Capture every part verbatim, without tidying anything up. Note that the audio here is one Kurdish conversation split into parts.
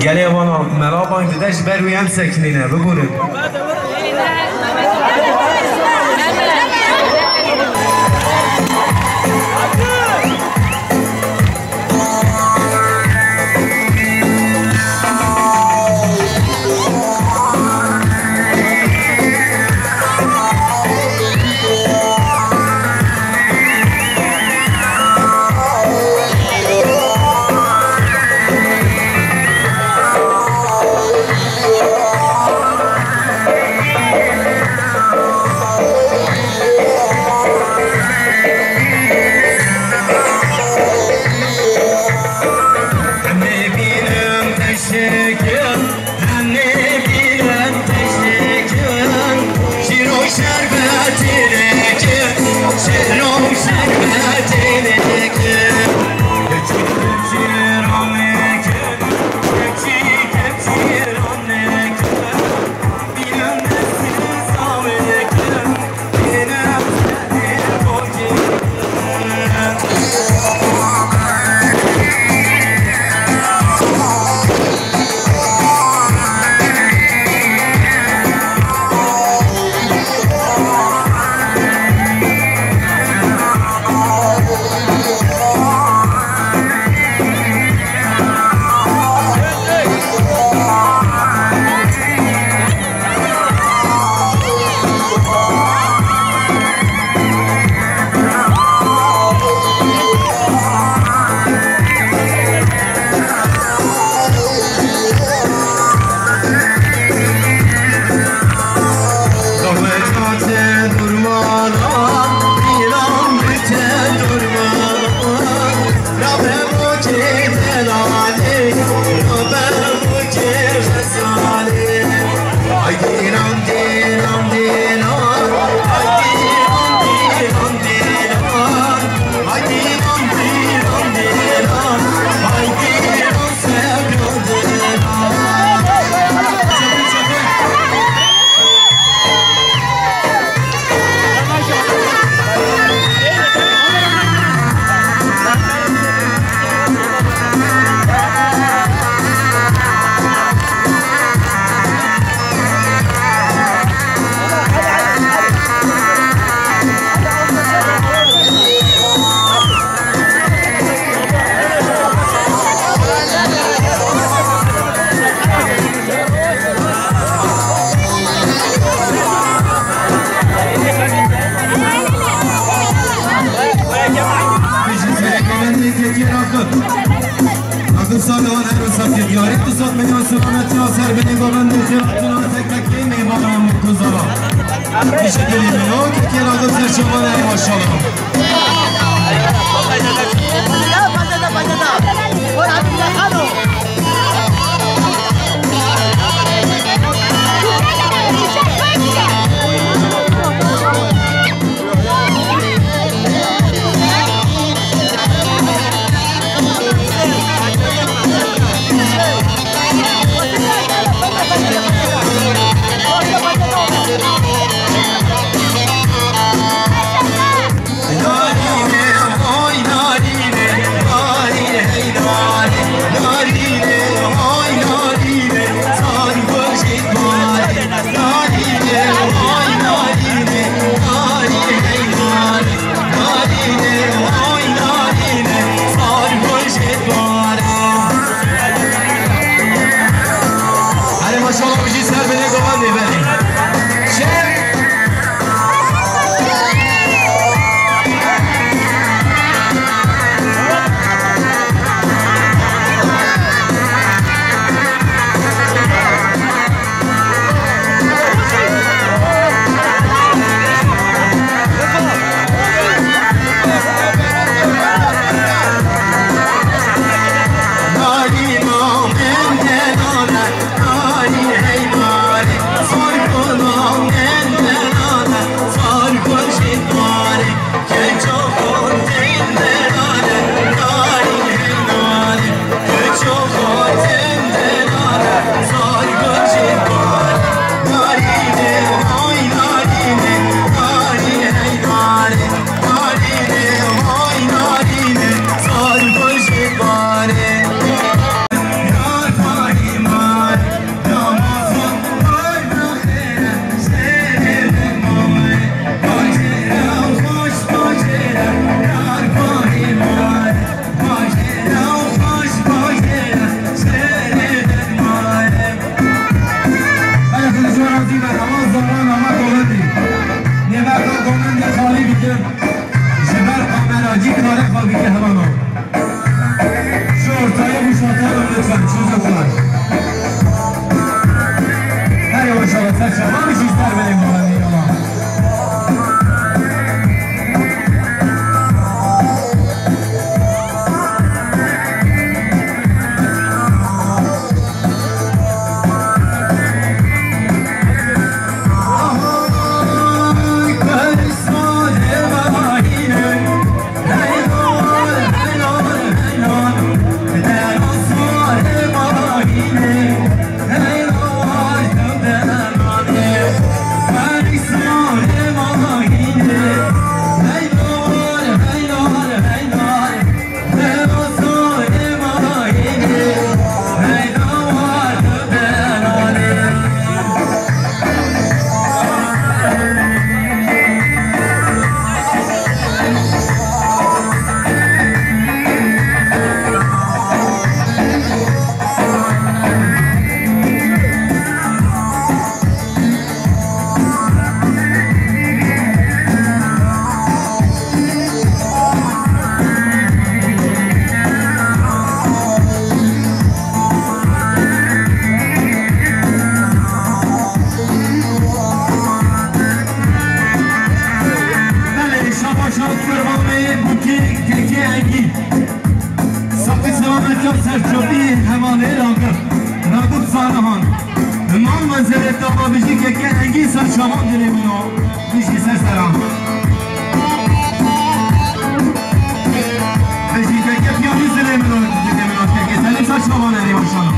Gelê vana mela bang dide, ji ber wî em sekinîne, bigurin. Ragib Sadewan her wisa diyarî, tu sed milyon selametiya ser binê govendê xêr hatuna tek tek ê mêvanan û kozala. Teşekkür ederim. O kekê Ragib ser şevan ey maşallah. Min de xalî bikin. Ji ber kameracî kare xwe bike hevana. Ji ortaya boşaltalım lütfen çocuklar. Her yavaş yavaş, sen çaban bir şey ister benim bu bende yalan. Belê, şabaş hat fermanê bûkê kekê Engî. Saqî selamet ya serçavî hevalê Ragif. Ragif Sarihan. Mal menzelê dava bijî kekê Engî serçavan dilê min o. Bijî ser seran. Bijî kekê piyanî dilê min o. Dilê min o kekê. Tenê serçavan erê maşallah.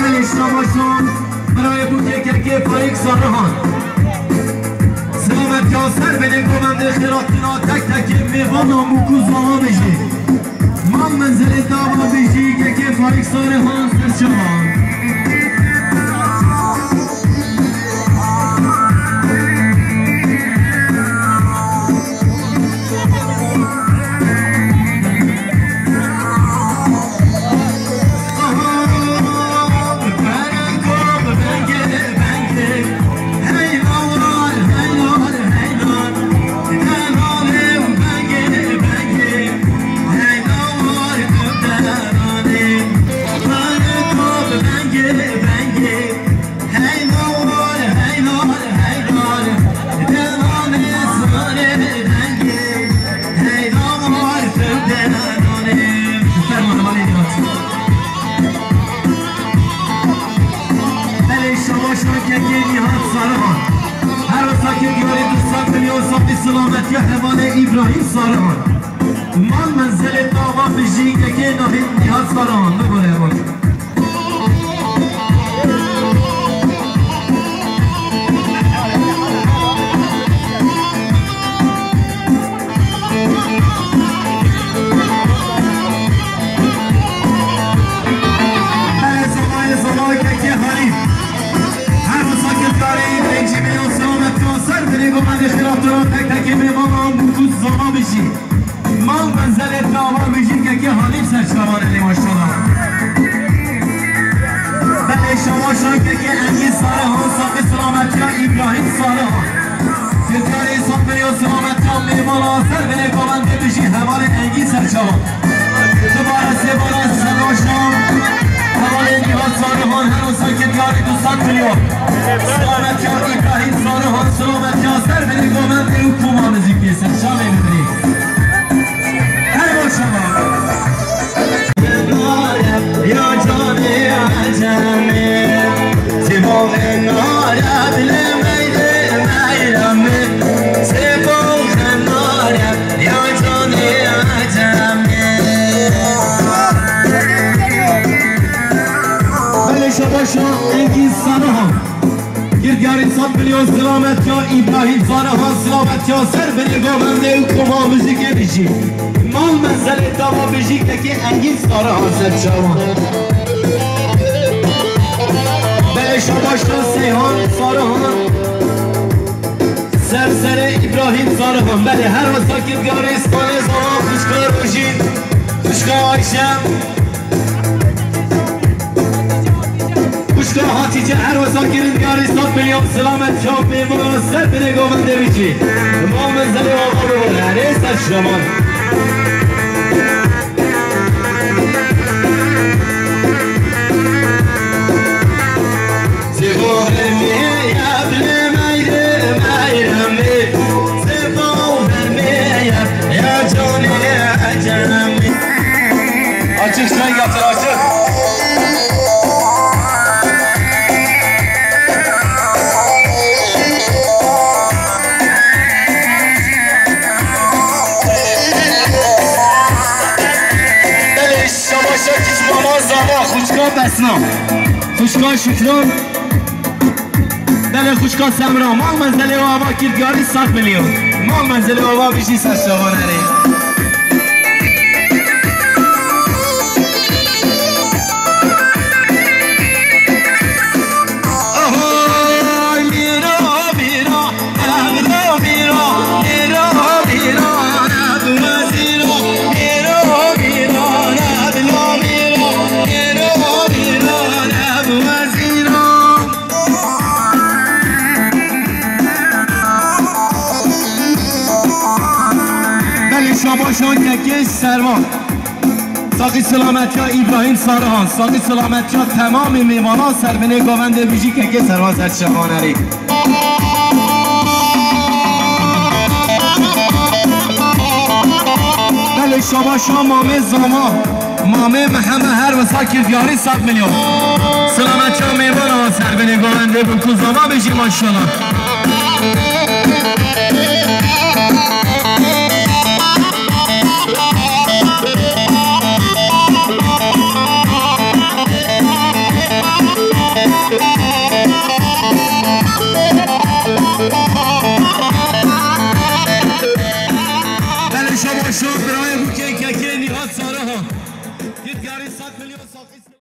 Belê şabaşan, birayê bûkê kekê Faîk Sarihan. Selamet ya ser belê govendê xêratina tek tekê mêvanan bûk û zana bijî. Mal menzelê dava bijî kekê Faîk Sarihan serçavan. Belê şabaşan kekê Nîhat Sarihan. Her wisa ke diyarê du sed milyon saqî silametiya hevalê Îbrahîm Sarihan. Mal menzelê dava bijî kekê Nahîd Nîhat Sarihan. Bibore heval. Belê zamanê zana kekê Halî. Her wisa ke diyarê Îbrahîm jî milyon selamet ya ser binê govendê xêratina tek tekê mêvanan bûk û zana bijî. Mal menzelê dava bijî kekê Halî serçavan erê maşallah. Belê şabaşan kekê Engî Sarihan, saqî silametiya Îbrahîm Sarihan. Kekê Îsa beriya silametiya mêvana ser binê govendê bijî hevalê Engî serçavan. Dubare sêbara serbaşan hevalê Nîhat Sarihan her wisa ke diyarê du sed milyon. Silametiya Îbrahîm Sarihan, silametiya ser binê govendê û koma muzîkê serçavê bibirî. Her maşallah. Ya canê ecemê, sêboxê nare dilê meylê meyremê, sêboxê nare ya canê ecemê. Yo, silamet ya Îbrahîm Sarihan, silamet ya ser binê govendê û koma mijikê bijî. Mal menzelê dava bijî kekê Engîn Sarihan ser çawan. Belê şabaşa Seyhan Sarihan. Ser serê Îbrahîm Sarihan. Belê her wesa ki diyarê Spanê zaman xwişka Rojîn, xwişka Ayşe. Xwişka Hatîce her wesa kirin diyarî sed milyon silamet ya pêvana ser binê govendê bijî. Mal menzelê ava bibore, erê ser şaman. Zêbo hermê ya bilê meyre meyremê. Zêbo hermê ya, ya canê ecemê. Açık sen yatır açık. Belê şabaşa kiç mama zana xwişka Besna. Xwişka Şükran. Belê xwişka Semra. Mal menzelê ava kir diyarî sed milyon. Mal menzelê ava bijî ser şavan erê. Belê şabaşan kekê Servan. Saxî silametiya Îbrahîm Sarihan, saxî silametiya temamê mêvanan ser binê govendê bijî kekê Servan ser şevanerê. Belê şabaşa mamê Zama, mamê Meheme her wisa kir diyarî sed milyon. Silametiya mêvanan ser binê govendê bû ku Zama bijî maşallah. Belê şabaşa birayê bûkê kekê Nîhat Sarihan. Git garî sed milyon sakî.